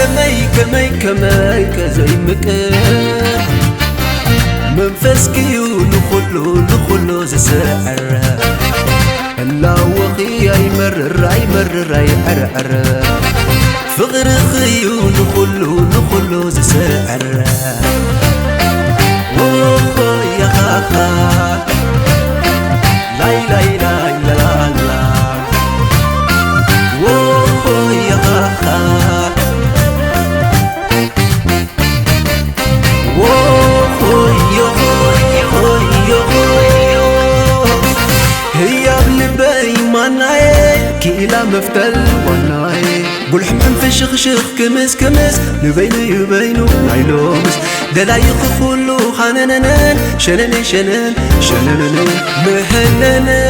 ከመይ ከመይ ከመይ ከዘይምቅር መንፈስኪ እዩ ንኹሉ ንኹሉ ዝስዕር። ህላወኺ ኣይመርር ኣይመርር ኣይዕርዕር ፍቕርኺ እዩ ንኹሉ ንኹሉ ዝስዕር። ኦሆ ያኻኻ ላይ ላይ ላይ ላላላ ኦሆ ያኻኻ ኦሆዮ ሆዮ ሆዮ ሆዮ ህያብ ልበይ ማናየ ክኢላ መፍተል ዋናየ ጉልሕምሕም ፍሽኽሽኽ ክምስ ክምስ ንበይኑ እዩ በይኑ ናይ ሎምስ ደላይኺ ኩሉ ሃነነነን ሸነነ ሸነን ሸነነነ መሀነነይ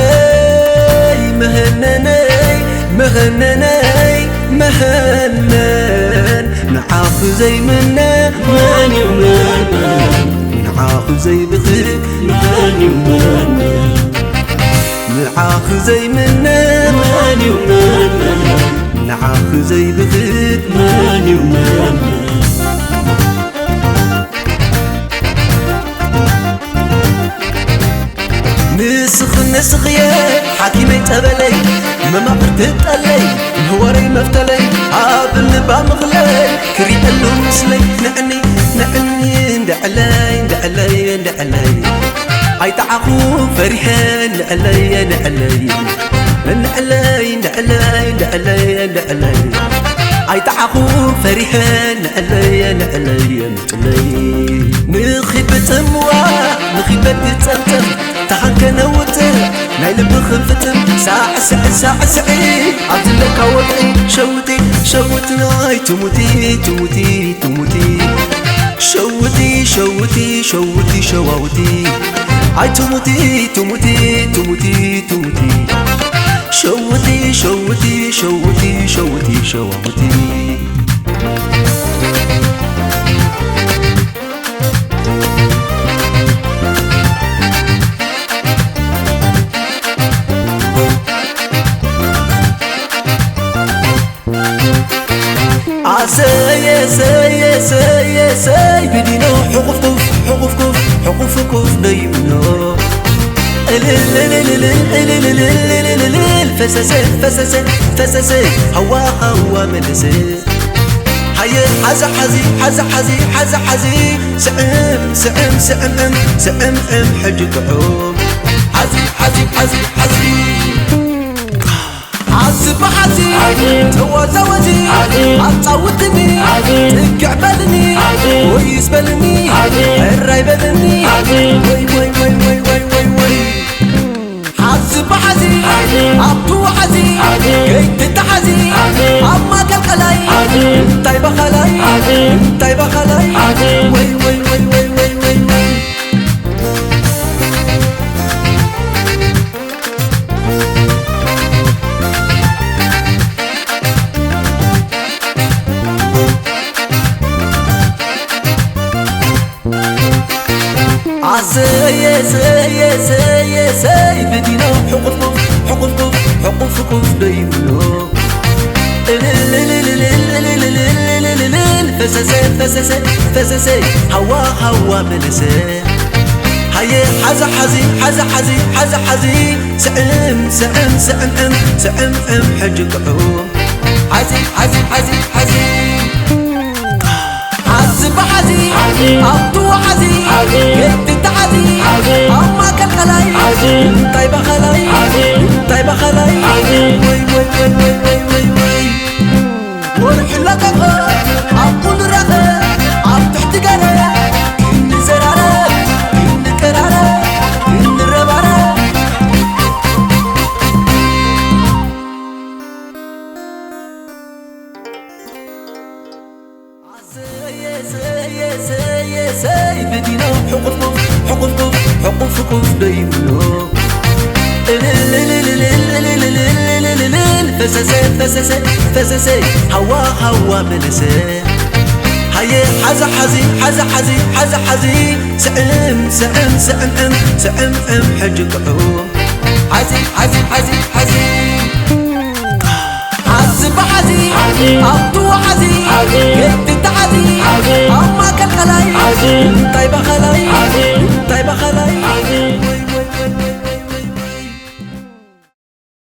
መሀነነይ መሀነነይ መሀነን ንዓኺ ዘይምነ መን እዩ መን መን ንዓኺ ዘይብኽእ መን እዩ መን መን ንዓኺ ዘይምነ መን እዩ መን መን ንዓኺ ዘይብኽእ መን እዩ መን መን ንስኽን ንስኽየ ሓኪመይ ጸበለይ መማቕርቲ ጠለይ ምህወረይ መፍተለይ ኣብ እንባ ምኽለይ ክሪእሉ ምስለይ ንዕኒ ንዕኒ እንድዕለይ እንድዕለይ እንድዕለይ ኣይጠዓኹ ፈሪሐ ንዕለየ ንዕለይ ንዕለይ ንዕለይ ንዕለይ ንዕለይ ኣይጠዓኹ ፈሪሐ ንዕለየ ንዕለየ ንዕለይ ንኺ ብጽምዋ ንኺ በዲ ጸምጸም ተኻንከነ ውጥዕ ናይ ልብኽን ፍጥም ሳዕስዕ ሳዕስዒ ኣብ ዝለካ ወጥዒ ሸውጢ ሸውጢ ናይ ትሙቲ ትሙቲ ትሙቲ ሸውጢ ሸውጢ ሸውጢ ሸዋውጢ ኣይ ትሙቲ ትሙቲ ትሙቲ ትሙቲ ሸውጢ ሸውጢ ሸውጢ ሸውጢ ሸዋውጢ ኣሰየ ሰየ ሰየ ሰይ ብዲኖ ሕቁፍቁፍ ሕቁፍቁፍ ሕቁፍቁፍ ደይብሎ እልል እልል እልል እልል እልል እልል እልል ፈሰሰ ፈሰሰ ፈሰሰ ሃዋ ሃዋ መለሰ ሃየ ሓዚ ሓዚ ሓዚ ሓዚ ሓዚ ሓዚ ስዕም ስዕም ስዕምዕም ስዕምዕም ሕጂ ጥዑም ሓዚ ሓዚ ሓዚ ሓዚ ሓዚ ብሓዚ ተወዛወዚ ኣጻውትኒ ጥግዕ በልኒ ወይስ በልኒ ሕራይ በልኒ ወይ ወይ ወይ ወይ ወይ ወይ ወይ ሓዚ ብሓዚ ኣብቲ ወሓዚ ከይትተሓዚ ኣብ ማእከል ቀላይ እንታይ በኸላይ እንታይ በኸላይ ወይ ወይ ወይ ወይ ወይ ወይ ወይ ኣሰየ ሰየ ሰየ ሰይ ብዲኖ ሕቁፍቁፍ ሕቁፍቁፍ ሕቁፍቁፍ ዶ ይብሎ እልልልልልልልልልልልልልልል ፈሰሰ ፈሰሰ ፈሰሰ ሃዋ ሃዋ መለሰ ሃየ ሓዚ ሓዚ ሓዚ ሓዚ ሓዚ ሓዚ ስዕም ስዕም ስዕምዕም ስዕምዕም ሕጂ ጥዑም ሓዚ ሓዚ ሓዚ ሓዚ ሓዚ ብሓዚ ኣብቲ ወሓዚ ከይትተሓዚ ኣብ ማእከል ቀላይ እንታይ በኸላይ እንታይ በኸላይ ወይ ወይ ወይ ወይ ወይ ወይ ወይ ወርሒ ለቀቐ ኣብኡ ንረኸ ኣብ ትሕቲ ገረ ክንዘራረብ ክንቀራረብ ክንረባረብ ኣሰየ ሰየ ሰየ ሰይ ብዲኖ ሕቁፍቁፍ ሕቁፍቁፍ ሕቁፍቁፍ ዶ ይብሎ እልልልልልልልልልልልልልል ፈሰሰ ፈሰሰ ፈሰሰ ሃዋ ሃዋ መለሰ ሃየ ሓዚ ሓዚ ሓዚ ሓዚ ሓዚ ሓዚ ስዕም ስዕም ስዕምዕም ስዕምዕም ሕጂ ጥዑም ሓዚ ሓዚ ሓዚ ሓዚ ሓዚ ብሓዚ ኣብቲ ወሓዚ